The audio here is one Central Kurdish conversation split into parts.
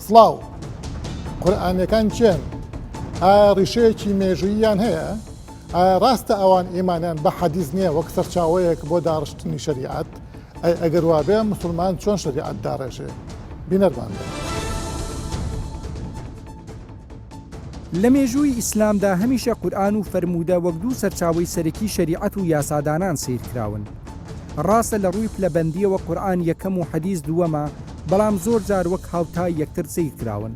سڵاو. قورئانیەکان کێن؟ ئایا ڕیشەیەکی مێژووییان هەیە؟ ئایا ڕاستە ئەوان ئیمانیان بە حەدیس نییە وەک سەرچاوەیەک بۆ داڕشتنی شەریعەت؟ ئەی ئەگەر وابێ موسڵمان چۆن شەریعەت داڕێژێ؟ بینەرمان بن. لە مێژووی ئیسلامدا هەمیشە قورئان و فەرموودە وەک دوو سەرچاوەی سەرەکی شەریعەت و یاسادانان سەیر کراون. ڕاستە لە ڕووی پلەبەندییەوە قورئان یەکەم و حەدیس دووەمە، بەڵام زۆر جار وەک هاوتای یەکتر سەیر کراون.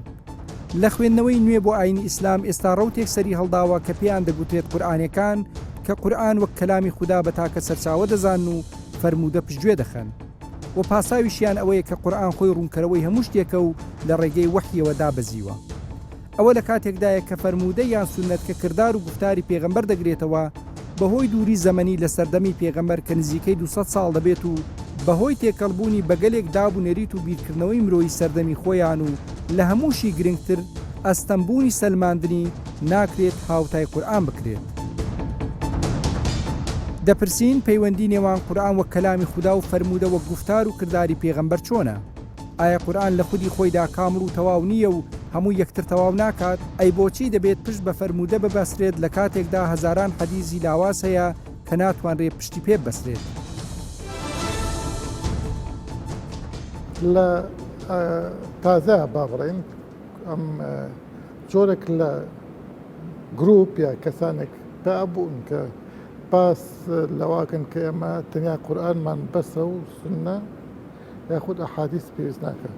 لە خوێندنەوەی نوێ بۆ ئایینی ئیسلام ئێستا ڕەوتێک سەری هەڵداوە کە پێیان دەگوترێت قورئانەکان کە قورئان وەک کەلامی خودا بە تاکە سەرچاوە دەزانن و فەرموودە پشتگوێ دەخەن و پاساویشیان ئەوەیە کە قورئان خۆی ڕوونکەرەوەی هەموو شتێکە و لە ڕێگەی وەحیەوە دابەزیوە. ئەوە لە کاتێکدایە کە فەرموودە یان سوننەت کە کردار و گوفتاری پێغەمبەر دەگرێتەوە، بەهۆی دووری زەمەنی لە سەردەمی پێغەمبەر کە نزیکەی 200 ساڵ دەبێت و بەهۆی تێکەڵبوونی بە گەلێک داب و نەریت و بیرکردنەوەی مرۆیی سەردەمی خۆیان و لە هەمووشی گرنگتر ئەستەمبوونی سەلماندنی، ناکرێت هاوتای قورئان بکرێت. دەپرسین پەیوەندی نێوان قورئان وەک کەلامی خودا و فەرموودە وەک گوفتار و کرداری پێغەمبەر چۆنە؟ ئایا قورئان لە خودی خۆیدا کامڵ و تەواو نییە و هەموو یەکتر تەواو ناکات؟ ئەی بۆچی دەبێت پشت بە فەرموودە ببەسرێت لە کاتێکدا هەزاران حەدیسی لاواز هەیە کە ناتوانرێ پشتی پێ ببەسرێت؟ لە تازە با بڵێین ئەم جۆرێک لە گروپ یا کەسانێک پیا بوون کە باس لەواکەن کە ئێمە تەنیا قورئانمان بەسە و سوننە یاخود ئەحادیس پێویست ناکە.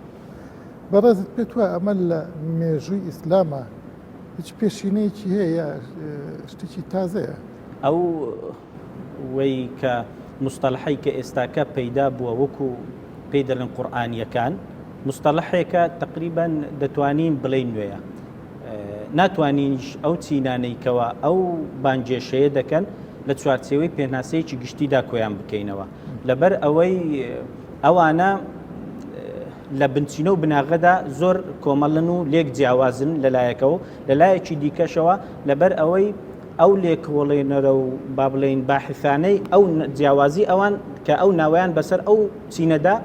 بەڕێزت پێت وایە ئەمە لە مێژووی ئیسلامە هیچ پێشینەیەکی هەیە یا شتێکی تازەیە؟ ئەو وەی کە مستەلحەی کە ئێستاکە پەیدا بووە وەکو پێی دەڵێن قورئانیەکان مستەلحێکە تقریبا دەتوانین بڵێین نوێیە ناتوانینیش ئەو چینانەی کەوا ئەو بانگێشەیە دەکەن لە چوارچێوەی پێناسەیەکی گشتیدا کۆیان بکەینەوە لەبەر ئەوەی ئەوانە لە بنچینە و بناغەدا زۆر کۆمەڵن و لێک جیاوازن لەلایەکەوە لەلایەکی دیکەشەوە لەبەر ئەوەی ئەو لێکۆڵێنەرە و با بڵێین باحثانەی ئەو جیاوازی ئەوان کە ئەو ناوەیان بەسەر ئەو چینەدا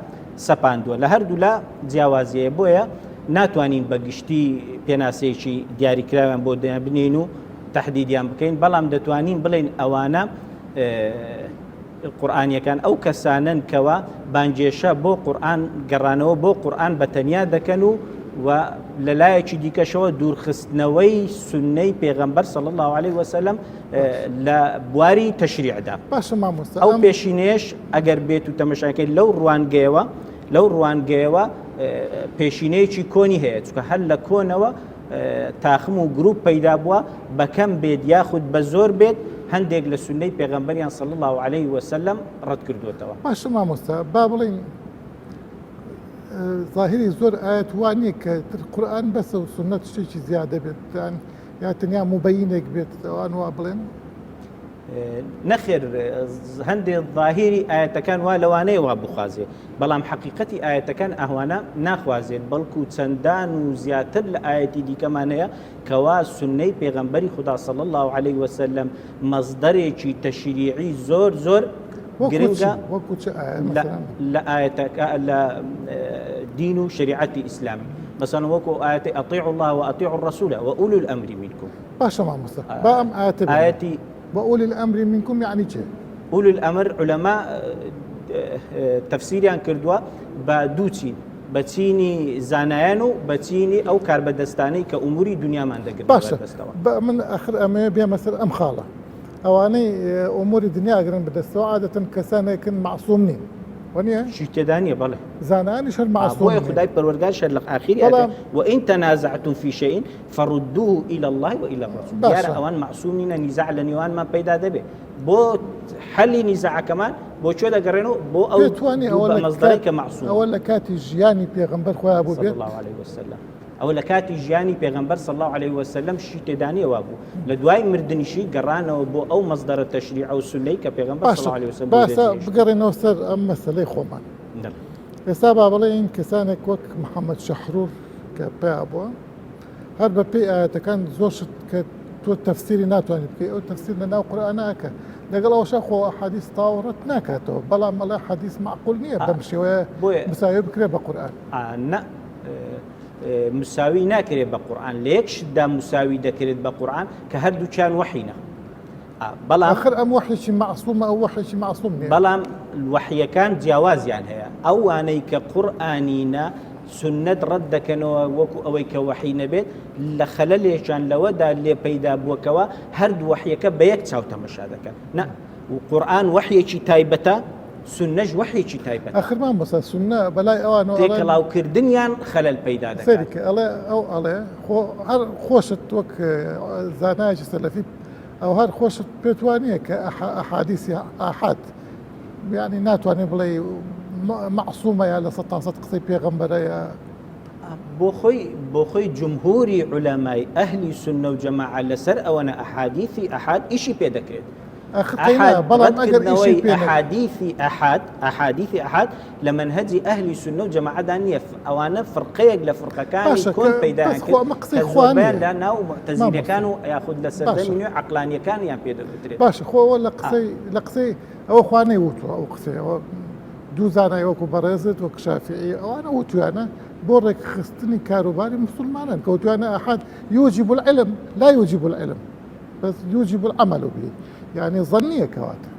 سەپاندووە لە هەردوولا جیاوازیەیە بۆیە ناتوانین بە گشتی پێناسەیەکی دیاریکراویان بۆ بنین و تهدیدیان بکەین بەڵام دەتوانین بڵێین ئەوانە قورئانیەکان ئەو کەسانەن کەوا بانگێشە بۆ قورئان گەڕانەوە بۆ قورئان بە تەنیا دەکەن و و لە لایەکی دیکەشەوە دوورخستنەوەی سوننەی پێغەمبەر صلی الله علیه وسلم لە بواری تەشریعدا باشە مامۆستا ئەو پێشینەیەش ئەگەر بێت و تەمەشاکەی لەو ڕوانگەیەوە لەو ڕوانگەیەوە پێشینەیەکی کۆنی هەیە چونکە هەر لە کۆنەوە تاخم و گروپ پەیدا بووە بە کەم بێت یاخود بە زۆر بێت هەندێک لە سوننەی پێغەمبەریان صلی اللە علیه وسلم ڕەت کردووەتەوە. باشە مامۆستا با بڵێین ظاهری زۆر ئاەت وا نییە کە تر قورئان بەسە و سوننەت شتێکی زیادە بێت یا تەنیا موبەینێک بێت ئەوان وا بڵێن؟ نەخێر هەندێک ظاهری ئاەتەکان وا لەوانەیە وا بخوازێ بەڵام حەقیقەتی ئایەتەکان ئهوانە ناخوازێت بەڵکو چەندان و زیاتر لە ئایەتی دیکەمان هەیە کەوا سوننەی پێغەمبەری خودا صلی اللە علیه وسلم مەصدەرێکی تەشریعی زۆر زۆر گرنگە لە ئایەتەکە لە دین و شریعەتی ئیسلامی مثلا وەکو ئایەتی أطيعوا الله وأطيعوا الرسول وأولي الأمر منكم باشە مامۆستا با ئەم ئایەتە ئایەتی وأولي الأمر منكم یعنی چێ؟ أولي الأمر علەما تەفسیریان کردووە بە دوو چین بە چینی زانایان و بە چینی ئەو کاربەدەستانەی کە ئوموری دنیامان دەگرن باشە من ئەخر ئەمەیە بێمە سەر ئەم خاڵە ئەوانەی ئوموری دنیا ئەگرن بەدەستەوە عادەتەن کەسانێکن مەعسوم نین وەنیە؟ شی تێدا نییە بەڵێ زانایانیش هەر مەعسوم بۆیە خدای پەروەردگار شەر لە ئاخیری بەڵام وإن تنازعتم في شيء فردوه إلى الله وإلى الرسول دیارە ئەوان مەعسوم نینە نیزاع لە نێوانمان پەیدا دەبێت بۆ حەلی نیزاعەکەمان بۆ کوێ دەگەڕێنەوە بۆ ئەو توانی ئەوە لە مەصدەرەی کە مەعسوم ئەوە لە کاتی ژیانی پێغەمبەر خۆیان بوو بێت الله عليه وسلم ئەوە لە کاتی ژیانی پێغەمبەر صلی الله عليه وسلم شی تێدانیە وابوو لە دوای مردنیشی گەڕانەوە بۆ ئەو مەصدەرە تەشریع و سوننەی کە پێغەمبەر صلی الله عليه وسلم باشە بگەڕێنەوە سەر ئەم مەسەلەی خۆمان ئێستا با بڵێین کەسانێک وەک محەممەد شەحرور کە پیا بووە هەر بە پێی ئاەتەکان زۆر شت کە تۆ تەفسیری ناتوانانی بکەی ئەو تەفسیر لە ناو قورئاناکە لەگەڵ ئەوشا خۆ حەدیث تاوڕەت ناکاتەوە بەڵام مەڵێ حەدیث معقول نییە بەم شێوەیە مساوی بکرێ بە قورئان. نە. مساوی ناکرێت بە قورئان لە یەک شتدا مساوی دەکرێت بە قورئان کە هەردووکیان وەحینە بەڵام ئاخر ئەم وەحیی مەعسومە ئەو وەحیی مەعسوم نییە بەڵام وەحیەکان جیاوازیان هەیە ئەوانەی کە قورئانینە سنت ڕەت دەکەنەوە وەکو ئەوەی کە وەحی نەبێت لە خەلەلێکیان لەوەدا لێ پەیدا بووەکەوە هەردوو وەحیەکە بە یەک چاو تەمەشا دەکەن نە و قورئان وەحیەکی تایبەتە سوننەش وەحیەکی تایبەتە. ئاخر مامۆستا سوننە بەلای ئەوانەوە ئەڵێن تێکەڵاوکردنیان خەلەل پەیدا دەکات. سەیری کە ئەڵێ ئەو ئەڵێ خۆ هەر خۆشت وەک زانایەکی سەلەفی ئەو هەر خۆشت پێت وا نییە کە ئەحادیسی ئاحاد یعنی ناتوانێ بڵێ مەعسومە یا لە 100% قسەی پێغەمبەرە یا بۆ خۆی بۆ خۆی جمهوری عولەمای ئەهلی سوننە و جەماعە لەسەر ئەوەنە ئەحادیثی ئەحاد ئیشی پێ دەکرێت. بەڵام ئەگەر ئیشی پێ ئەحادیثی ئەحاد ئەحادیثی ئەحاد لە مەنهەجی ئەهلی سوننە و جەماعەدا نییە ئەوانە فرقەیەک لە فرقەکانی کۆن پەیدایان کرد قسەی خوا زۆربەیان لە ناو موعتەزیلەکان و یاخود لە سەردەمی نوێ عەقلانیەکانیان پێ دەگوترێت. باشە خۆ ئەوە لە قسەی لە قسەی ئەوە خوا نەیوتووە ئەو قسەیە ئەوە دوو زانای وەکو بەڕێزت وەک شافعی ئەوانە وتویانە بۆ ڕێکخستنی کاروباری موسڵمانان کە وتویانە ئەحاد یوجب العلم لا یوجب العلم بس یوجب العمل به یعنی ظنیە کەواتە.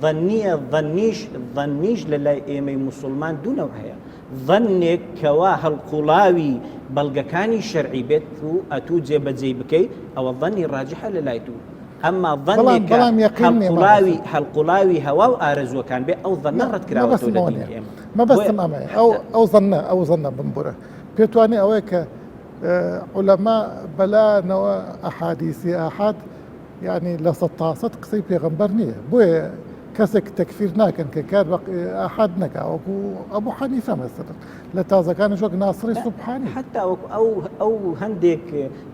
ظنیە ظنیش ظنیش لە لای ئێمەی موسڵمان دوو نەوع هەیە ظنێک کەوا هەڵقوڵاوی بەڵگەکانی شەرعی بێت و ئەتوو جێبەجێی بکەی ئەوە ظنی ڕاجحە لە لای توو ئەمما ظنێک کە بەڵام یەقین نییە هەڵقوڵاوی هەڵقوڵاوی هەوا و ئارەزووەکان بێ ئەو ظنە ڕەت کراوەتەوە لە دینی ئێمە مەبەستم ئەمەیە ئەو ئەو ظنە ئەو ظنە بمبورە پێت وانیە ئەوەیە کە عولەما بەلانەوە ئەحادیسی ئاحاد یعنی لە سەد تا سەد قسەی پێغەمبەر نییە بۆیە کەسێک تەکفیر ناکەن کە کار بە ئاحاد نەکا وەکو ئەبوو حەنیفە مەسەلەن لە تازەکانیش وەک ناسری سوبحانی حتا وەکو ئەو ئەو هەندێک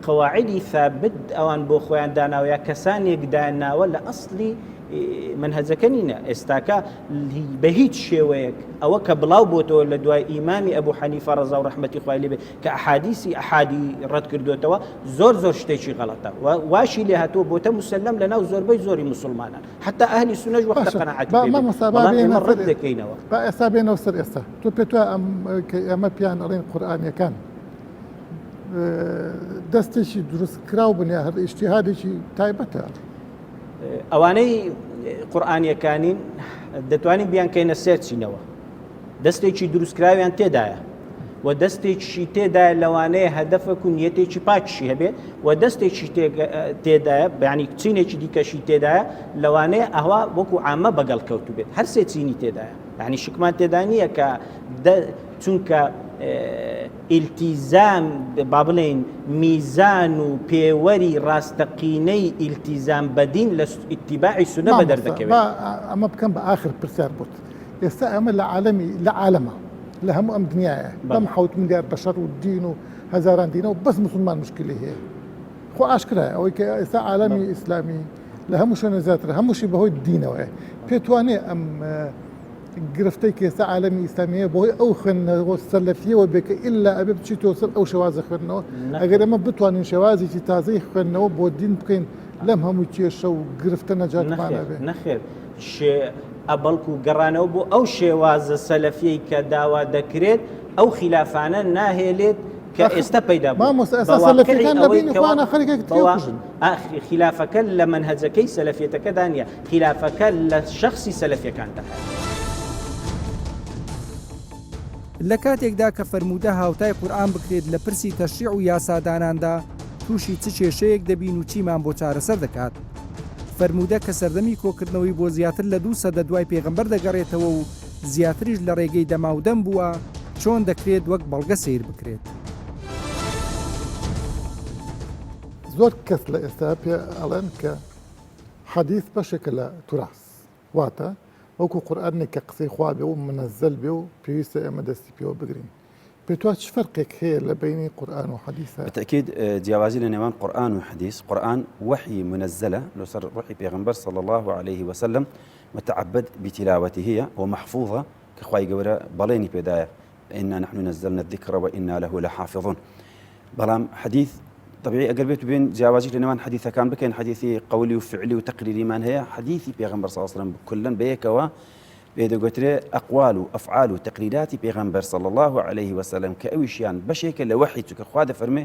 قەواعدی ثابت ئەوان بۆ خۆیان داناوە یا کەسانێک داناوە لە ئەسلی مەنهەجەکە نینە ئێستاکە بە هیچ شێوەیەک ئەوە کە بڵاو بۆتەوە لە دوای ئیمامی ئەبوو حەنیفە ڕەزا و ڕەحمەتی خوای لێ بێ کە ئەحادیسی ئەحادی ڕەت کردوێتەوە زۆر زۆر شتێکی غەڵەتە و واشی لێ هاتووە بۆتە مسلم لە ناو زۆربەی زۆری مسلمانان حتا ئەهلی سونەش وەختە قەناعەتی پێ بێت. ئێمە ڕەت دەکەینەوە. با ئێستا بێنەوە سەر ئێستا تۆ پێت وایە ئەم کە ئێمە پێیان ئەڵێن قورئانیەکان دەستێکی دروستکراو بن یا هەر ئیجتیهادێکی تایبەتە؟ ئەوانەی قورئانیەکانین دەتوانین بیانکەینە سێ چینەوە دەستێکی دروستکراویان تێدایە و دەستێکیشی تێدایە لەوانەیە هەدەفەک و نیەتێکی پاکیشی هەبێت و دەستێکی تێدایە بەیانی چینێکی دیکەشی تێدایە لەوانەیە ئەوە وەکو عامە بەگەڵ کەوتو بێت هەر سێ چینی تێدایە یعنی شکمان تێدا نییە کە چونکە ئیلتیزام با بڵێین میزان و پێوەری ڕاستەقینەی ئیلتیزام بە دین لە ئیتیباعی سوننە بەدەر مامۆستا دەکەوێت. با ئەمە بکەم بە ئاخر پرسیار بۆت ئێستا ئەمە لە عالەمی لە عالەمە لە هەموو ئەم دنیایە بەم بەڵێ. حەوت ملیار بەشەر و دین و هەزاران دینە و بەس موسڵمان مشکلی هەیە خۆ ئاشکرایە ئەوەی کە ئێستا عالەمی بەڵێ. ئیسلامی لە هەموو شوێنە زیاترە هەمووشی بەهۆی دینەوەیە پێت وانیە ئەم گرفتەی کە ئێستا عالەمی ئیسلامی هەیە بەهۆی ئەو خوێندنەوە سەلەفیەوە بێ کە ئیلا ئەبێ بچیتەوە سەر ئەو شێوازە خوێندنەوە ئەگەر ئێمە بتوانین شێوازێکی تازەی خوێندنەوە بۆ دین بکەین لەم هەموو کێشە و گرفتە نەجاتمان ئەبێ. نەخێر شێ ە بەڵکو گەڕانەوە بۆ ئەو شێوازە سەلەفیەی کە داوا دەکرێت ئەو خیلافانە ناهێلێت کە ئێستا پەیدا بوو مامۆستا ئێستا سەلەفیەکان لە بینی خۆیانە خەریکە تێکوژن. خیلافەکە لە مەنهەجەکەی سەلەفیەتەکەدا نییە خیلافەکە لە شەخسی سەلەفیەکاندا هەیە. لە کاتێکدا کە فەرموودە هاوتای قورئان بکرێت لە پرسی تەشریع و یاساداناندا تووشی چ کێشەیەک دەبین و چیمان بۆ چارەسەر دەکات؟ فەرموودە کە سەردەمی کۆکردنەوەی بۆ زیاتر لە دوو سەدە دوای پێغەمبەر دەگەڕێتەوە و زیاتریش لە ڕێگەی دەماودەم بووە، چۆن دەکرێت وەک بەڵگە سەیر بکرێت؟ زۆر کەس لە ئێستا پێ ئەڵێن کە حەدیث بەشێکە لە توراس واتە وەکو قورئان نیە کە قسەی خوا بێ و منەزەل بێ و پێویستە ئێمە دەستی پێوە بگرین پێت وا چ فەرقێک هەیە لە بەینی قورئان و حەدیثە؟ بتأکید جیاوازی لە نێوان قورئان و حەدیث قورئان وەحی منەزەلە لەسەر ڕوحی پێغەمبەر صلی اللە علیه وسلم متعبد بتلاوته ومحفوظە کە خوای گەورە بەڵێنی پێدایە انا نحن نزلنا الذکر وانا له لحافظون بەڵام حەدیث طبیعی ئەگەر بێت بێن جیاوازی لە نێوان حەدیثەکان بکەین حەدیثی قولی و فعلی و تقریریمان هەیە حەدیثی پێغەمبەر صلی الله علیه و سلم کلن بەیەکەوە. پێی دەگوترێ ئەقوال و ئەفعال و تەقریراتی پێغەمبەر صلی اللە علیه وسلم کە ئەویشیان بەشێکە لە وەحی چونکە خوا دەفەرمێ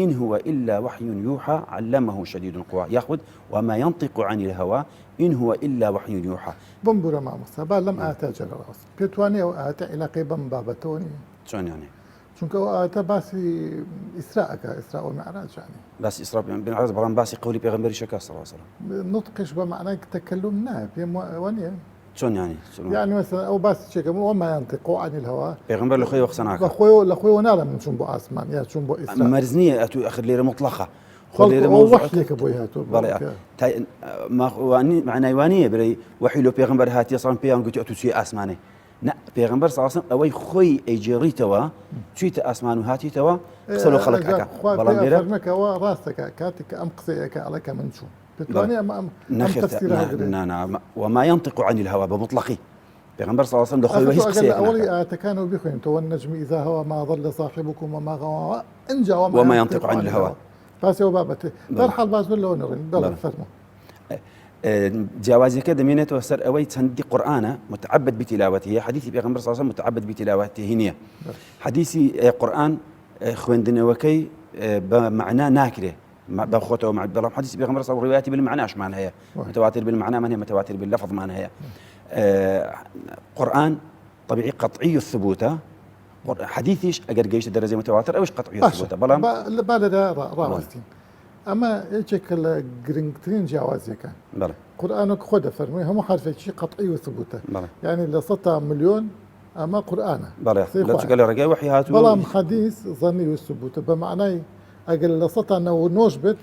إن هو إلا وحی یوحى علمه شدید القوی یاخود وما ينطق عن الهوى إن هو إلا وحی یوحى. بمبورە مامۆستا با لەم ئایەتە جارە ڕاوەستم پێت وانیە ئەو ئایەتە عیلاقەی بەم بابەتەوە نیە؟ چۆن یانێ؟ چونکە ئەو ئایەتە باسی ئیسرا ئەکا ئیسرا و میعراج یانی. باسی ئیسرا میعراج بەڵام باسی قەولی پێغەمبەریش ئەکا صلی اللە علیه وسلم. نوتقیش بە مەعنای تەکەلوم نایە پێم وانیە؟ چۆن یانی؟ یانی مەسەلەن ئەو باسی چێکە وما ينطق عن الهوى پێغەمبەر لە خۆیەوە قسە ناکا. بە خۆیەوە لە خۆیەوە ناڵێ من چووم بۆ ئاسمان یا چووم بۆ ئیسرا. مەرج نییە ئەتوو ئەخر لێرە موتڵەقە. خۆ لێرە وەحیەکە بۆی هاتووە. بەڵێ مەعنای وانییە برێی وەحی لۆ پێغەمبەر هاتیە سەڵام پێیان گوتی ئەتوو چووی ئاسمانێ. نا پێغەمبەر صلی الله علیه و ئەوەی خۆی ئەیگێڕیتەوە چویتە ئاسمان و هاتیتەوە قسە لۆ خەڵک ئەکا بەڵام لێرە فەرمەکەوە ڕاستەکە کاتێک کە ئەم قسەیەکە ئەڵێ کە من چووم دەتوانێ ئەمە ئەم نەخێر نا نا وما ينطق عن الهوى بمطلقه پێغەمبەر صلی الله علیه و لە خۆی هیچ قسەیەک ئەوەی ئایەتەکانەوە بخوێنیتەوە والنجم إذا هوى ما ضل صاحبكم وما غوى ئینجا وما ينطق عن الهوى باسی ئەو بابەتە بەرحاڵ باس لەوە نەڕۆین بەڵێ فەرموو جیاوازیەکە دەمێنێتەوە سەر ئەوەی چەندی قورآانە متعبد بتلاوته حەدیثی پێغەمبەر صلی الله متعبد بتلاوته نییە حەدیثی قورآن خوێندنەوەکەی بە مەعنا ناکرێ بە خۆتەوە بەڵام حەدیثی پێغەمبەر صلی الله ڕوایەتی بالمعناشمان هەیە متواتر بالمعنامان هەیە متواتر باللفظمان هەیە قورآن طبيعي قطعي الثبوت حديثیش ئەگەر گەیشتە دەرەجەی متواتر ئەوش قطعی الثبوتە بەڵام با لەرە ڕاوەستین ئەمە یەکێکە لە گرنگترین جیاوازیەکان بەڵێ قورئان وەک خۆ دەفەرموێ هەموو حرفێکی قطعی و ثبوتە یعنی لە سەتا ملیۆن ئەمە قورئانە بەڵێ قسەی لە خوایە. چونکە لە ڕێگای وەحی هاتووە بەڵام حەدیث ظنی و ثبوتە بە مەعنای ئەگەر لە سەتا نەوە نۆش بێت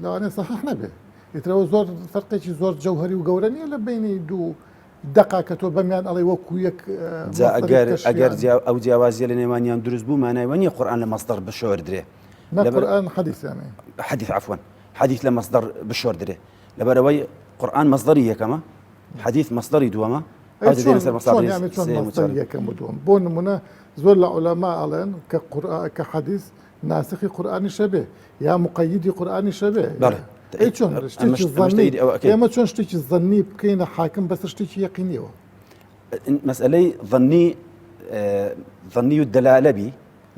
لەوانەیە صحیح نەبێ ئیترەوە زۆر فەرقێکی زۆر جەوهەری و گەورە نییە لە بینی دوو دەقا کە تۆ بەمیان ئەڵێی وەکو یەک جا مەسدەری ئەگەر ئەگەر تەشریعن. جیا ئەو جیاوازیە لە نێوانیان دروست بوو مانای وە نییە قورئان لە مەسدەر بشۆردرێ نا لەبەر قورئان حەدیث یانێ. حەدیث عەفوەن حەدیث لە مەسدەر بشۆردرێ لەبەرئەوەی قورئان مەسدەری یەکەمە حەدیث مەسدەری دووەمە ئەی ئەوجا چۆن دێنە سەر چۆن مەسادری یانی چۆن سێیەم و مەسدەری چوارەم. یەکەم و دووەم بۆ نمونە زۆر لە عولەما ئەڵێن کە قورئا کە حەدیث ناسخی قورئانیش ئەبێ یا مقەیدی قورئانیش ئەبێ بەڵێ ئەی چۆن ئەمەش شتێکی ئەمەش ظنی تەئیدی ئەوە ئەکەین. ئێمە چۆن شتێکی ظنی بکەینە حاکم بەسەر شتێکی یەقینیەوە؟ مەسئەلەی ظنی ظنی و دەلالە بی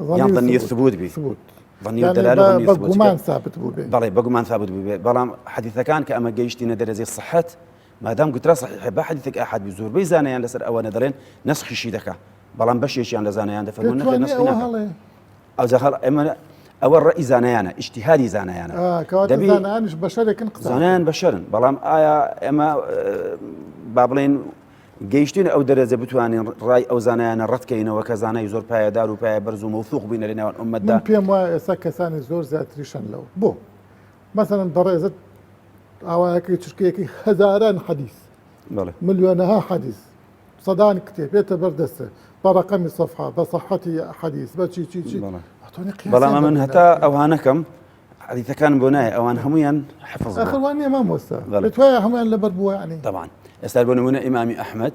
ظنی یان و ظنی و ثبوت ثبوت بی ثبوت ظنی و یعنی دەلالە بە ظنی و بە ثبوت گومان ثابت بوو بێ بەڵێ بە گومان ثابت بوو بێ بەڵام حەدیثەکان کە ئەمە گەیشتینە دەرەجەی صحت مادام گوترا صحیحە با حەدیثێک ئاحاد بی زۆربەی زانایان لەسەر ئەوە دەڵێن نەسخیشی دەکا بەڵام بەشێکیان لە زانایان دەفەرموون نەخێر دەتوانێ نەسخی ئەوە ناکا هەڵێ ئەوجا خەڵ ئێمە ئەوە ڕەئی زانایانە ئیجتیهادی زانایانە کەواتە دەبی زانایانیش بەشەرێکن قسە زانایان بەشەرن بەڵام ئایا ئێمە با بڵێن گەیشتین ئەو دەرەجە بتوانین ڕای ئەو زانایانە ڕەتکەینەوە کە زانای زۆر پایەدار و پایە بەرز و مەوثوق بووینە لە نێوان ئوممەتدا من پێم وایە ئێستا کەسانی زۆر زیاتریشن لەو بۆ مەسەلەن بەڕێزت ئاوایەکەی چرکەیەکی هەزاران حەدیث بەڵێ ملیۆنەها حەدیث سەدان کتێب بێتە بەر دەستت بە ڕەقەمی سەفحە بە سەحەتی حەدیس بە چی چی چی بەڵێ. ئەتوانی بەڵام قیاسیان ئەمن بە هەتا ئەوها نەکەم حەدیثەکانم بۆ نایە ئەوان هەمویان حفظ ئاخر بوون وا نییە مامۆستا بەڵێ. پێت وایە هەمویان لەبەر بووە یعنی طبعا ئێستا بۆ نمونە ئیمامی ئەحمەد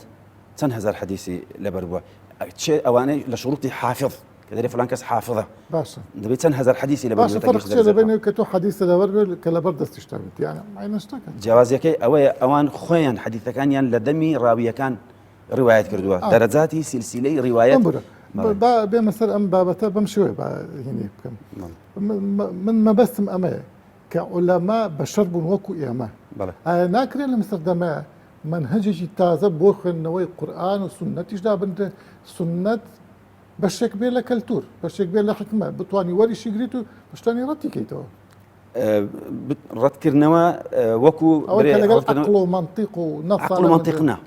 چەند هەزار حەدیسی لەبەر بووە چێ ئەوانەی لە شروطی حافظ کە دەرێ فلان کەس حافظە باشە دەبێت چەند هەزار حەدیسی لەبەر باشە بووە تا فەرق گەیشتە چیە لە دەرەجەی بەینەوەی کە تۆ حەدیثت لەبەر بێت کە لەبەر دەستیشتا بێت یعنی عینە شتەکە جیاوازیەکەی ئەوەیە ئەوان خۆیان حەدیثەکانیان لە دەمی ڕاویەکان ڕیوایەت کردووە دەرەجاتی سلسلەی ڕیوایەت بمبورە با بێمە سەر ئەم بابەتە بەم شێوەیە با هینی بکەم من مەبەستم ئەمەیە کە عولەما بەشەر بوون وەکو ئێمە ئایا ناکرێت لەم سەردەمە مەنهەجێکی تازە بۆ خوێندنەوەی قورئان و سوننەتیش دابنرێت سوننەت بەشێک بێ لە کەلتور بەشێک بێ لە حکمە بتانی وەریشی گریت و بشتانی ڕەتی کەیتەوە ڕەتکردنەوە وەکو لەگەڵ عەقڵ و مەنتیق و نەفس عەقڵ و مەنتیق نا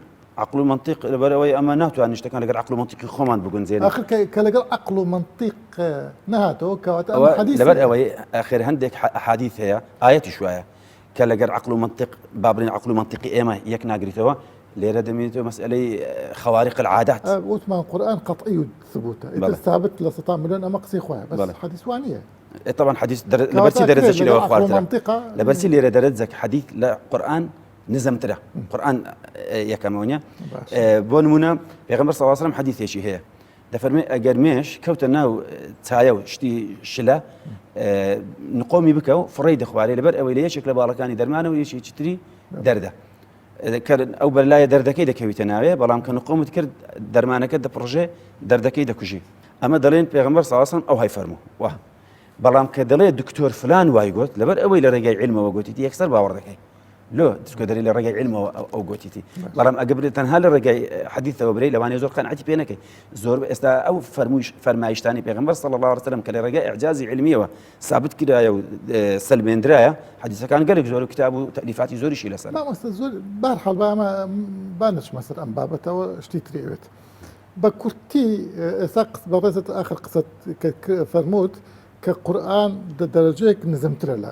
عەقڵ و مەنتیق لەبەرئەوەی ئەمە ناتوانین شتەکان لەگەڵ عەقڵ و مەنتیقی خۆمان بگونجێنین. ئاخر کە لەگەڵ عەقڵ و مەنتیق نەهاتەوە کەواتە ئەمە ئەوە حەدیث لەبەر نییە. ئەوەی ئاخر هەندێک ئەحادیث هەیە ئایەتیش وایە کە لەگەر عەقڵ و مەنتیق با بڵێین عەقڵ و مەنتیقی ئێمە یەک ناگریتەوە لێرە دەمێنێتەوە مەسئلەی خوارق العادات. وتمان قورئان قەتعی و ثبوتە ئیتر ثابت لە سەتا ملیۆن ئەمە قسەی خوایە بەس حەدیث وا نییە. طبعا حەدیث لەبەرچی دەرەجەکی لەوە خوارترە لەبەرچی لێرە دەرەجەک حەدیث لە قورئان نزمترە قورئان یەکەمەوە نیە بۆ نمونە پێغەمبەر صلی الله علیه وسلم حەدیثێکی هەیە دەفەرمێ ئەگەر مێش کەوتە ناو چایە و شتی شلە نقۆمی بکە و فڕێی دەخوارێ لەبەر ئەوەی لە یەکێک لە باڵەکانی دەرمانە و یەکێکی تری دەردە. کە ئەو بەرلایە دەردەکەی دەکەویتە ناوێ بەڵام کە نقۆمت کرد دەرمانەکە دەپڕژێ دەردەکەی دەکوژی ئەمە دەڵێن پێغەمبەر صلی الله علیه و سلم ئەو های فەرموو وا بەڵام کە دەڵێ دکتۆر فلان وای گوت لەبەر ئەوەی لە ڕێگای علمەوە گوتیتی یەکسەر باوەڕ دەکەی لۆ چونکە دەری لە ڕێگای علمەوە ئەو گوتیتی بەڵام ئەگە برێ تەنها لە ڕێگای حەدیثەوە برێ لەوانەیە زۆر قەناعەتی پێ نەکەی زۆر ئێستا ئەو فەرمووش فەرمایشتانی پێغەمبەر صلی الله علیه وسلم کە لە ڕێگای ئیعجازی علمیەوە سابت کرایە و سەلمێندرایە حەدیثەکان گەلێک زۆر و کتاب و تەلیفاتی زۆریشی لەسەر مامۆستا زۆر بارحاڵ با ئەمە با نەچمە سەر ئەم بابەتەوە شتی تری ئەوێت بە کورتی ئێستا بەڕێزت ئاخر قسەت کە فەرمووت کە قورئان دە دەرەجەیەک نزمترە لە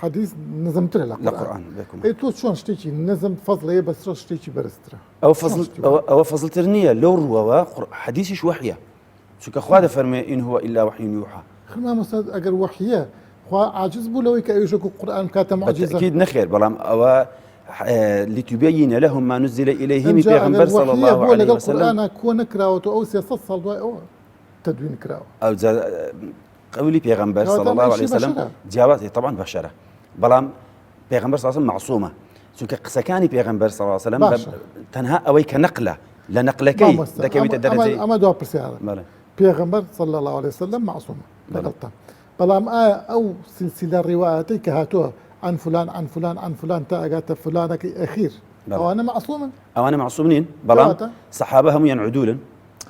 حەدیث نزمترە لە قورئان ئەی تۆ چۆن شتێکی نزم فەزڵەیە بەسرە شتێکی بەرزترە ئەو فەزڵ ئەوە فەزڵتر نییە لەو ڕووەوە حەدیثیش وەحیە چونکە خوا دەفەرمێ إن هو إلا وحی يوحى مامۆستا ئەگەر وەحیە خوا عاجز بوو لەوەی کە ئەویش وەکو قورئان بکاتە معجزە بالتأكيد نەخێر بەڵام ئەوە لتبين لهم ما نزل إليهم پێغەمبەر صلى الله عليه وسلم قورئانا کۆ نەکراوەتەوە ئەو 300 ساڵ دوای ئەوە تدوین کراوە ئەوجا قولی پێغەمبەر صلى الله عليه وسلم جیاوازی طبعا بەشەرە بەڵام پێغەمبەر صلى الله عليه وسلم معصومە چونکە قسەکانی پێغەمبەر صلى الله عليه وسلم تەنها ئەوەی کە نەقلە لە نەقلەکەی دەکەویتە دەرەجەی ئەمە دوا پرسیارە پێغەمبەر صلى الله عليه وسلم معصومە لەگەڵتان بەڵام ئایا ئەو سلسلە ڕیوایەتەی کە هاتووە عن فلان عن فلان عن فلان تا ئەگاتە فلانەکەی ئەخیر ئەوانە مەعسومن؟ ئەوانە مەعسوم نین بەڵام سەحابە هەموویان عدولن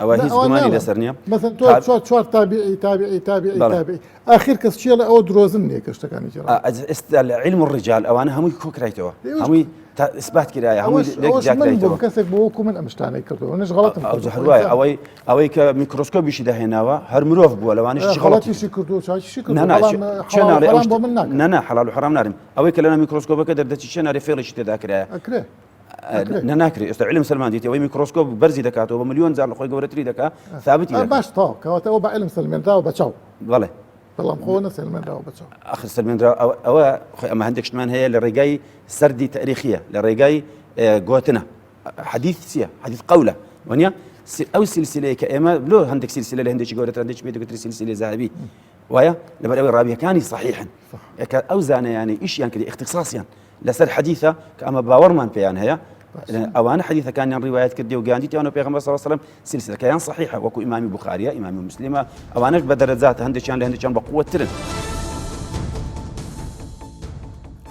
ئەوە هیچ گومانی لەسەر نییە مثلا تۆ چوار چوار تابعی تابعی تابعی تابعی ئاخر کەس چیە لە ئەوە درۆزن نییە کە شتەکانی جێڕا ئێستا لە علم الرجال ئەوانە هەمووی کۆکرایتەوە هەمووی ئیسبات کرایە هەمووی لێک جیاکرایتەوە کەسێک بۆ وەکو من ئەم شتانەی کردووە منیش غەڵەتم کردووە هەر وایە ئەوەی ئەوەی کە میکرۆسکۆبیشی داهێناوە هەر مرۆڤ بووە لەوانیش غەڵەتیشی کردووە چاکیشی کردووە بەڵام حەڵاڵ و حەرام بۆ من ناکات نا نا حەڵاڵ و حەرام نارم ئەوەی کە لەناو میکرۆسکۆبەکە دەردەچی چێ نارێ فێڵیشی تێدا کرایە ئەکرێ نە ناکرێ ئێستا علم سەلماندیتی ئەوەی میکرۆسکۆب بەرزی دەکاتەوە بە ملیۆن جار لە خۆی گەورەتری دەکا ثابتی دەکا باش تەواو کەواتە ئەوە بە علم سەلمێنراوە بە چاو بەڵێ بەڵام خۆ نەسەلمێنراوە بە چاو ئەخر سەلمێنراوە ئەوە خۆی ئەمە هەندێک شتمان هەیە لە ڕێگای سەردی تاریخیە لە ڕێگای گۆتنە حەدیث چییە حەدیث قەولە وەنیە ئەو سلسلەیە کە ئێمە لۆ هەندێک سلسلە لە هەندێکی گەورەتر هەندێکی پێ دەگوترێ سلسلەی زەهەبی وایە لەبەر ئەوەی ڕاویەکانی صحیحن کە ئەو زانایانەی ئیشیان کردی اختصاصیان لەسەر حەدیثە کە ئەمە باوەڕمان پێیان هەیە ئەوانە حەدیثەکانیان ڕیوایەت کردی و گەیاندیتیان و پێغەمبەر صلی الله علیه و سلم سلسلەکەیان صحیحە وەکو ئیمامی بوخاریە ئیمامی مسلمە ئەوانەش بە دەرەجات هەندێکیان لە هەندێکیان بە قووەتترن.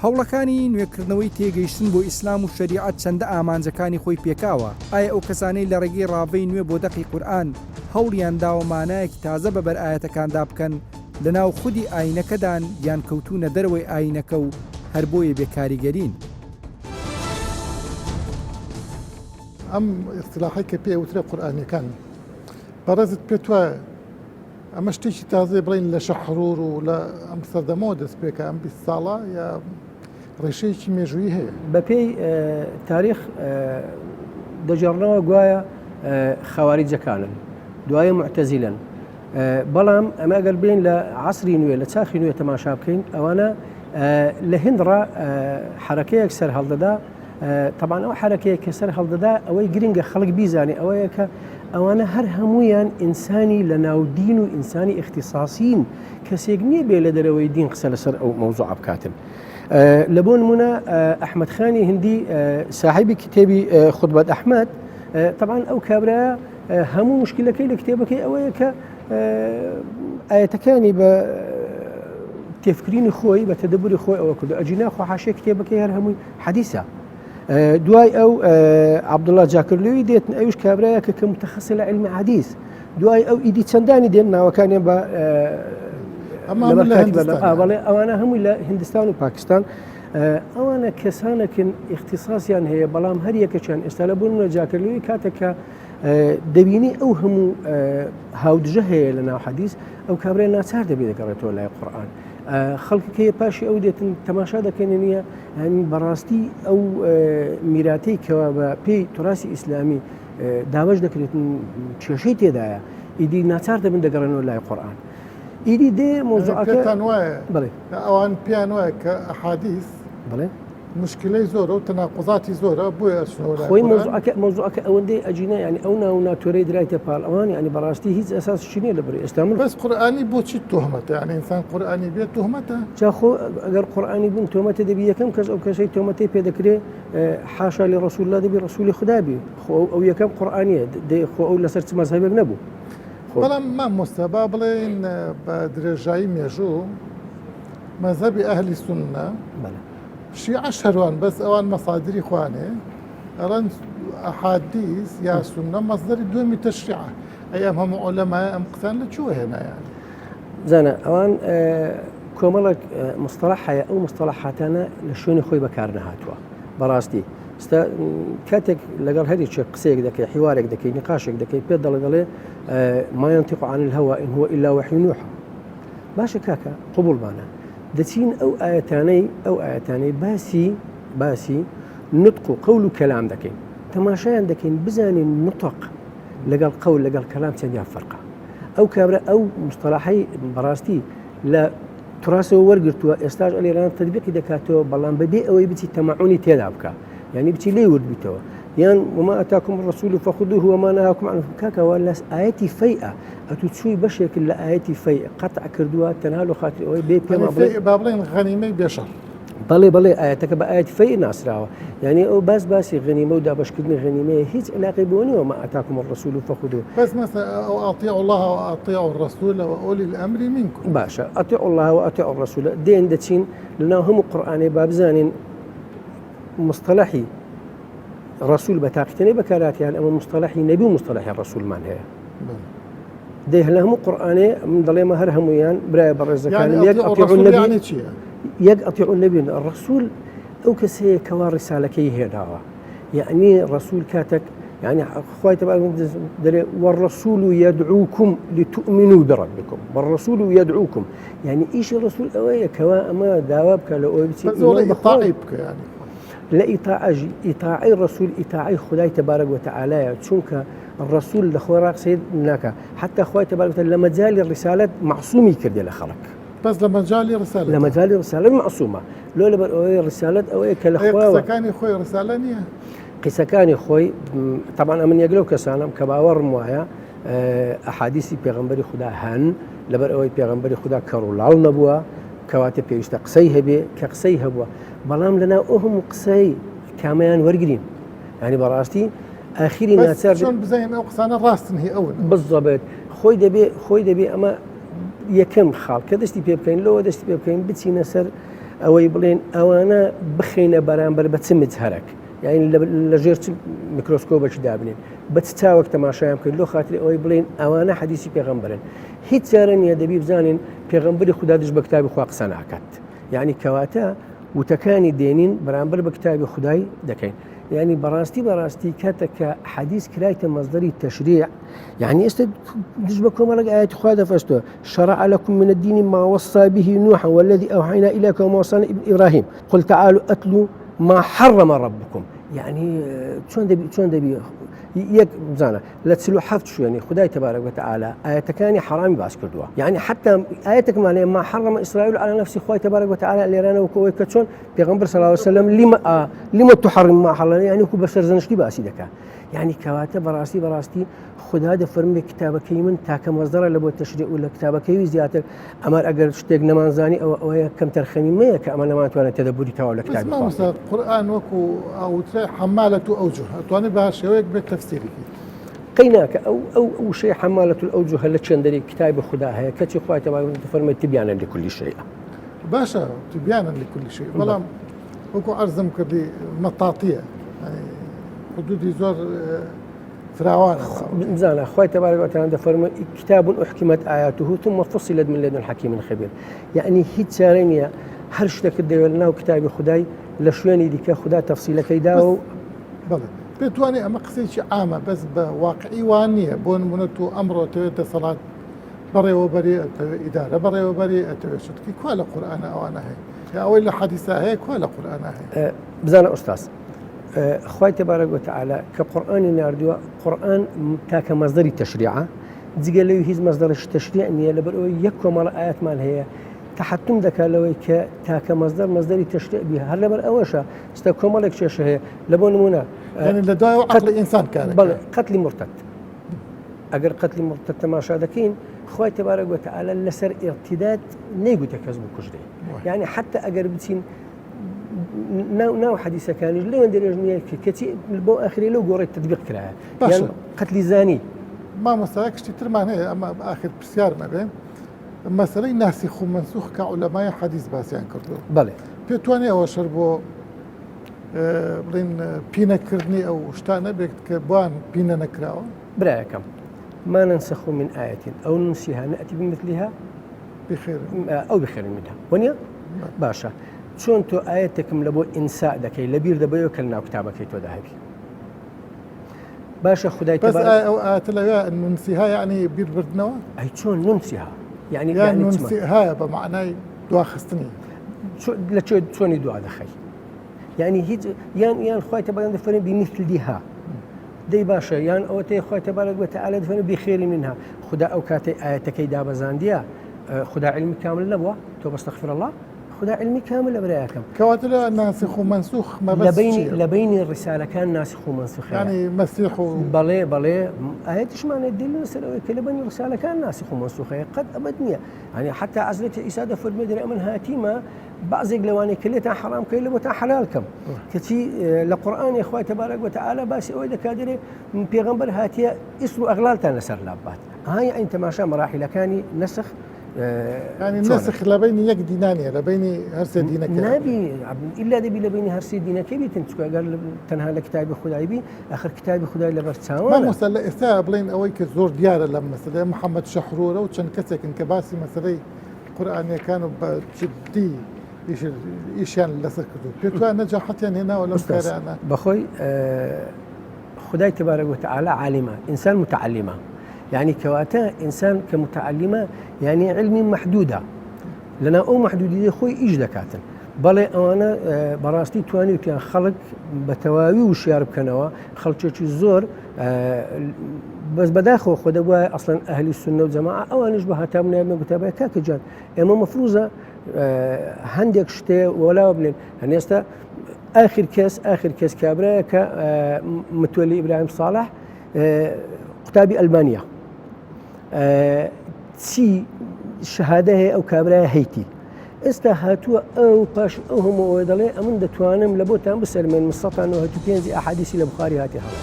هەوڵەکانی نوێکردنەوەی تێگەیشتن بۆ ئیسلام و شەریعەت چەندە ئامانجەکانی خۆی پێکاوە؟ ئایا ئەو کەسانەی لە ڕێگەی ڕاڤەی نوێ بۆ دەقی قورئان هەوڵیان داوە مانایەکی تازە بە بەر ئایەتەکاندا بکەن، لەناو خودی ئایینەکەدان یان کەوتوونە دەرەوەی ئایینەکە و هەر بۆیە بێ کاریگەرین؟ ئەم ئیستیلاحەی کە پێی ئەوترێ قورئانیەکان، بەڕێزت پێت وایە ئەمە شتێکی تازەیە بڵێین لە شەحرور و لە ئەم سەردەمەوە دەست پێکا ئەم 20 ساڵە یا ڕیشەیەکی مێژوویی هەیە؟ بەپێی تاریخ دەگێڕنەوە گوایە خەواریجەکانن دوایە موعتەزیلەن بەڵام ئەمە ئەگەر بین لە عصری نوێ لە چاخی نوێ تەماشا بکەین ئەوانە لە هندڕا حرەکەیەک سەر هەڵدەدا تەبان ئەو حرەکەیە کە سەر هەڵدەدا ئەوەی گرنگە خەڵک بیزانێ ئەوەیە کە ئەوانە هەر هەمویان ئینسانی لە ناو دین و ئینسانی اختصاصین کەسێک نییە بێ لە دەرەوەی دین قسە لەسەر ئەو مەوزوع بکاتن. لە بۆ نمونە ئەحمد خانی هندی ساحبی کتێبی خودبەت ئەحمد طبعا ئەو کابرایە هەموو مشکلەکەی لە کتێبەکەی ئەوەیە کە ئاەتەکانی بە تێفکرینی خۆی بە تەدەبوری خۆی ئەوە کردو ئەجینا خۆ حاشێ کتێبەکەی هەر هەمووی حەدیسە دوای ئەو عبدوڵا جاکرلوی دێتن ئەوش کابرایە کە کە متخصص لە علم حدیث دوای ئەو ئیدی چەندانی دێن ناوەکانیان بە بەڵێ ئەوانە هەمووی لە هندستان و پاکستان ئەوانە کەسانێکن اختصاصیان هەیە بەڵام هەر یەکەکیان ئێستا لە بوون جاکرلوی کاتێک کە دەبینی ئەو هەموو هاودژە هەیە لە ناو حەدیث ئەو کابرای ناچار دەبێت دەگەڕێتەوە لای قورآن خەڵکەکەی پاشی ئەو دێتن تەماشا دەکەن نییە هەنی بەڕاستی ئەو میراتەی کەوا بە پێی تراسی ئیسلامی دابش دەکرێتن کێشەی تێدایە ئیدی ناچار دەبن دەگەڕێنەوە لای قورآن ئیدی دێ مۆزوعەکەتان وایە بڵێ ئەوان پێیان وایە کە حادیث بڵێ. مشکلەی زۆرە و تەناقوزاتی زۆرە بۆیە ئەچنەوە لای خۆی قورئان. مەوزوعەکە مەوزوعەکە ئەوەندەی ئەجینە یانی ئەو ناو ناتۆرەی درایتە پاڵ ئەوان یانی بەڕاستی هیچ ئەساسشی نییە لە بەری ئێستا من بەس قورئانی بۆچی تۆهمەتە یانی ئینسان قورئانی بێت تۆهمەتە؟ جا خۆ ئەگەر قورئانی بوون تۆمەتە دەبی یەکەم کەس ئەو کەسەی تۆمەتەی پێ دەکرێ حاشا لە ڕسول الله دەبی ڕسولی خدا بی خۆ ئەو ئەو یەکەم قورئانیە دەی خۆ ئەو لەسەر چ مەزهەبێک نەبوو خۆ بەڵام مامۆستا با بڵێین بە درێژایی مێژوو مەزهەبی ئەهلی سوننە بەڵێ شیعەش هەروان بەس ئەوان مەسادری خۆیان هەیە ئەڵێن ئەحادیث یا سوننە مەسدەری دووەمی تەشریعە ئەی ئەم هەموو عولەمایە ئەم قسان لە کوێوە هێنایان؟ زانە ئەوان کۆمەڵێک مستەڵح هەیە ئەو مستەڵحاتانە لە شوێنی خۆی بەکار نەهاتووە بەڕاستی ستا کاتێک لەگەڵ هەریچێک قسەیەک دەکەی حیوارێک دەکەی نقاشێک دەکەی پێت دەڵێ دەڵێ ما ينطق عن الهوى إن هو إلا وحي يوحى باشە کاکە قبوڵمانە دەچین ئەو ئاەتانەی ئەو ئاەتانەی باسی باسی نطق و قەول و کەلام دەکەین تەماشایان دەکەین بزانین نطق لەگەڵ قەول لەگەڵ کەلام چەندیان فەرقە ئەو کابرا ئەو مستەلاحەی بەڕاستی لە تراسەوە وەرگتووە ئێستاش ئەلێران تدبیقی دەکاتەوە بەڵام بەبێ ئەوەی بچی تەمەعونی تێدا بکە یعنی بچی لێ ورد بیتەوە یان وما أتاكم الرسول فخذوه وما نهاكم عنه کاکەوە لە ئاەتی فەیئە ئەتو چووی بەشێک لە ئاەتی فەی قەتع کردووە تەنها لۆ خاطر ئەوەی بێ پێمان بڵێ با بڵێن غەنیمەی بێشەڕ بەڵێ بەڵێ ئاەتەکە بە ئاەتی فەی ناسراوە یعنی ئەو باس باسی غەنیمە و دابشکردنی غەنیمەیە هیچ علاقەی بۆ نییە ما أتاكم الرسول فخذوه بس مثلا أو أطيعوا الله وأطيعوا الرسول وأولي الأمر منكم باشە أطيعوا الله وأطيعوا الرسول دێن دەچین لەناو هەموو قورئانێ با بزانین مستەلەحی ڕسول بە تاقیتەنەی بەکاراتیان ئەمە مستەلەحی نەبی و مستەلەحی ڕسولمان هەیە دەی لە هەموو قورئانێ من دەڵێمە هەر هەمویان برایە بەڕێزەکانم یەک أطيعوا النبي یەک أطيعوا النبي ڕسول ئەو کەسەیە کەوا ڕسالەکەی هێناوە یعنی ڕسول کاتێک يعني خوای تبارك دەرێ والرسول يدعوكم لتؤمنوا بربكم والرسول يدعوكم يعني ئیشی ڕسول ئەوەیە کەوا ئەمە داوا بکە لە ئەوەی بچی ئیطاعی بکە یعنی لە ئیطاعەژ ئیطاعی ڕسول ئیطاعی خدای تبارک وتعالیە چونکە ڕسول لە خۆی ڕاقسەی ناکە حتی خوای تبارک وتعالی لە مەجالی ڕسالەت معصومی کردێ لە خەڵک بەس لە مەجالی ڕسالەت لە مەجالی ڕسالەت معصومە لۆ لەبەر ئەوەی ڕسالەت ئەوەیە کە لە خواوە قسەکانی خۆی ڕسالە نییە قسەکانی خۆی تەبان ئەمن یەک لەو کەسانم کە باوەڕم وایە ئەحادیسی پێغەمبەری خودا هەن لەبەر ئەوەی پێغەمبەری خودا کەڕ و لاڵ نەبووە کەواتە پێویستە قسەی هەبێ کە قسەی هەبووە بەڵام لەناو ئەو هەموو قسەی کامیان وەرگین ینی بەڕاستی ئاخیری ناچار چۆن بزانین ئەو قسانە ڕاستن هی ئەون بزەبێت خۆی دەبێ خۆی دەبێ ئەمە یەکەم خاڵ کە دەستی پێ بکەین لەوە دەستی پێ بکەین بچینە سەر ئەوەی بڵێن ئەوانە بخینە بەرامبەر بە چ مجهەرەک یعنی لە ژێر چ میکرۆسکۆبێکی دابنێن بە چ چاوێک تەماشایان بکەین لۆ خاتری ئەوەی بڵێن ئەوانە حەدیسی پێغەمبەرن هیچ چارە نییە دەبی بزانین پێغەمبەری خودا دژ بە کتابی خوا قسە ناکات یعنی کەواتە وتەکانی دێنین بەرامبەر بە کتابی خودای دەکەین یعنی بەڕاستی بەڕاستی کاتە کە حەدیث کرایتە مەزدەری تەشریع یعنی ئێستا دژ بە کۆمەڵێک ئاەتی خوا دەفەستۆ شرع لكم من الدين ما وصى به نوحا والذي أوحينا إليك وما وصانا إبراهيم قل تعالوا أتلوا ما حرم ربكم یعنی چۆن دەبی چۆن دەبی یەک بزانە لە 47 شوێنی خدای تبارك وتعالى ئاەتەکانی حرامی باس کردووە یعنی حتی ئاەتێکمان هەیە ما حرم إسرائيل على نفسه خوای تبارك وتعالى لێرانە وەکەوەی کە چۆن پێغمبەر صلی الله عليه وسلم لما لما تحرم ما حلل یعنی وەکو بە سەرزەنشتی باسی دەکا یعنی کەواتە بەڕاستی بەڕاستی خودا دەفەرموێ کتابەکەی من تاکە مەزدەرە لە بۆ تەشریع و لە کتابەکەی زیاتر ئەمە ئەگەر شتێک نەمانزانی ئەوە ئەوەیە کەمتەرخەمی مەیە کە ئەمە نەمانتوانێت تەدەبوری تەواو لە کتابی خوا بکەین. قورئان وەکو ئەوترێ حەمالەت الأوجه ئەتوانێت بە هەر شێوەیەک بێت تەفسیری بکەیت. قەی ناکە ئەو ئەو وشەی حەمالەت الأوجه لە چێندەری کتابی خودا هەیە کەچی خوای تەبارک وتعالی دەفەرموێ تبیانا لکل شیء. باشە تبیانا لکل شیء بەڵام وەکو عەرزم کردی مەتاتیە یانی حدودی زۆر فراوانە. بزانە خوای تبارک وتعالی دەفەرموێ کتاب احکمت آیاته ثم فصلت من لدن حکیم خبیر یعنی هیچ چارە نییە هەر شتێکت دەوێت لەناو کتابی خودای لە شوێنی دیکە خودا تەفسیلەکەی داوە و بەڵێ پێتوانێ ئەمە قسەیەکی عامە بەس بە واقعی وان نییە بۆ نمونە تۆ ئەمڕۆ تەوێت دەسەڵات بەڕێوەبەری ئەتەوێ ئیدارە بەڕێوەبەری ئەتەوێ شتکی کوا لە قورئانە ئەوانە هەیە یا ئەوەی لە حەدیسا هەیە کوا لە قورئانە هەیە بزانە ئوستاز خوای تبارک وتعالی کە قورئانی ناردووە قورئان تاکە مەزدەری تەشریعە جگە لەوی هیچ مەزدەرێکی تەشریع نییە لەبەر ئەوەی یەک کۆمەڵە ئاەتمان هەیە. تحتم دەکات لەوەی کە تاکە مەزدەر مەزدەری تەشریع بی هەر لەبەر ئەوەشە ئێستا کۆمەڵێک کێشە هەیە لە بۆ نمونە یعنی لە دوای عقلی ئینسان کار بەڵێ قەتلی مرتد ئەگەر قەتلی مرتد تەماشا دەکەین خوای تەبارەک وتعالی لەسەر ئیرتیداد نەیگوتە کەس بکوژرێ یعنی حتی ئەگەر بچین ناو ناو حەدیسەکانیش لەوەن درێژ نییە کە کەچی بۆ ئاخری لەو گۆڕی تدبیق کرایە باشە قەتلی زانی مامۆستا شتی ترمان هەیە ئەمە ئاخر پرسیار مەبێ مەسەلەی ناسخ و مەنسوخ کە عولەمای حەدیث باسیان کردووە بەڵێ پێتوانێ ئەوە شەر بۆ بڵین پینەکردنی ئەو شتانە بێت کە بۆیان پینە نەکراوە برایەکەم ما ننسخ من آية أو ننسيها نأتي بمثلها بخير أو بخير منها ونیا باشە چۆن تۆ ئاەتێکم لە بۆ ئینسا دەکەی لە بیر دەبەیەوە کە ناو کتابەکەی تۆدا هەبی باشە خدای بەس ئایا ئەو ئاەتە لەوێ ننسیها یعنی بیربردنەوە ئەی چۆن ننسیها یعنی یان ننسیها بە معنای دواخستنی لە چۆنی دوا دەخەی یعنی هیچ یان یان خوای تەبارک دەفەرمێ بمثلها دەی باشە یان ئەوە تێ خوای تەبارک وتعالی دەفەرمێ بخێر منها خدا ئەو کاتەی ئاەتەکەی دابەزاندیە خدا علمی کامل نەبووە تۆ بەستەغفر الله خدا علمی کامل برایەکەم کەواتە لە ناسخ و منسوخ لە بینی لە بینی ڕسالەکان ناسخ و منسوخ یعنی مەسیح و بەڵێ بەڵێ ئاەتیشمانە دل لەسەر ئەوەی کە لە بینی ڕسالەکان ناسخ و منسوخ هەیە قەت ئەبەد نییە یعنی حتی حەزرەتی عیسا دەفەرمێ دەرێ ئەمن هاتیمە بەعزێک لەوانەی کە لێتان حەرام کەی لە بۆتان حەلال کەم کەچی لە قورئانی خوای تەبارەک وتعالی باسی ئەوەی دەکات دەرێ پێغەمبەر هاتیە ئیسر و ئەغلالتان لەسەر لابات ئای ئەین تەماشا مەراحیلەکانی نەسخ ینی نەسخ لە بینی یەک دینانیە لە بینی هەرسێ دینەکە نابی ئللا دەبی لە بینی هەرسێ دینەکەی بیتن چکە گەر تەنها لە کتابی خدای بی ئەخر کتابی خدای لەبەر چاوە مامۆستا لە ئێستا بڵێن ئەوەی کە زۆر دیارە لەم مەسەلەیە محەممەد شەحرۆرە و چەند کەسێکن کە باسی مەسەلەی قورئانیەکان و بە جدی ئیشیان لەسەر کردو پێت وایە نەجاحەتیان هێناوە لەم کارانە؟ بەخۆی خدای تبارک وتعالی عالمە ئینسان متعلمە یعنی کەواتە ئینسان کە متعلمە یعنی علمی محدودە لەنا ئەو محدودی خۆی ئیش دەکاتن بەڵێ ئەوانە بەڕاستی توانیوتیان خەڵک بە تەواوی وشیار بکەنەوە خەڵکێکی زۆر بەس بەداخەوە خۆ دەبوایە ئەسڵەن ئەهلی سوننە و جەماعە ئەوانیش بە هەتا منایان گوتابە کاکە جان ئێمە مەفروزە هەندێک شتێ وەلاوە بنێن هەنێستا ئاخر کەس ئاخر کەس کابرایە کە متوەلی ئیبراهیم ساڵح قوتابی ئەلمانیا چی شەهادە هەیە ئەو کابرایە هەیتی ئێستا هاتووە ئەو پاش ئەو هەموو ئەوە دەڵێ ئەمن دەتوانم لە بۆتان بسەلمێنم 195 ئەحادیسی لە بخاری هاتی هەڵە.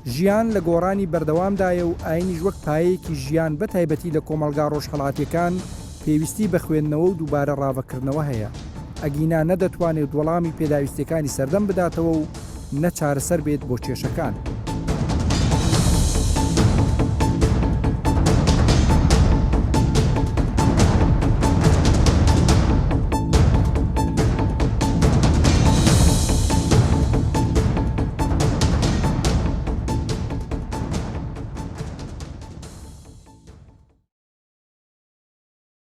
ژیان لە گۆڕانی بەردەوامدایە و ئاینیش وەک پایەیەکی ژیان بە تایبەتی لە کۆمەڵگا ڕۆژهەڵاتیەکان پێویستی بە خوێندنەوە و دووبارە ڕاڤەکردنەوە هەیە ئەگینا نە دەتوانێت وەڵامی پێداویستیەکانی سەردەم بداتەوە و نە چارەسەر بێت بۆ کێشەکان.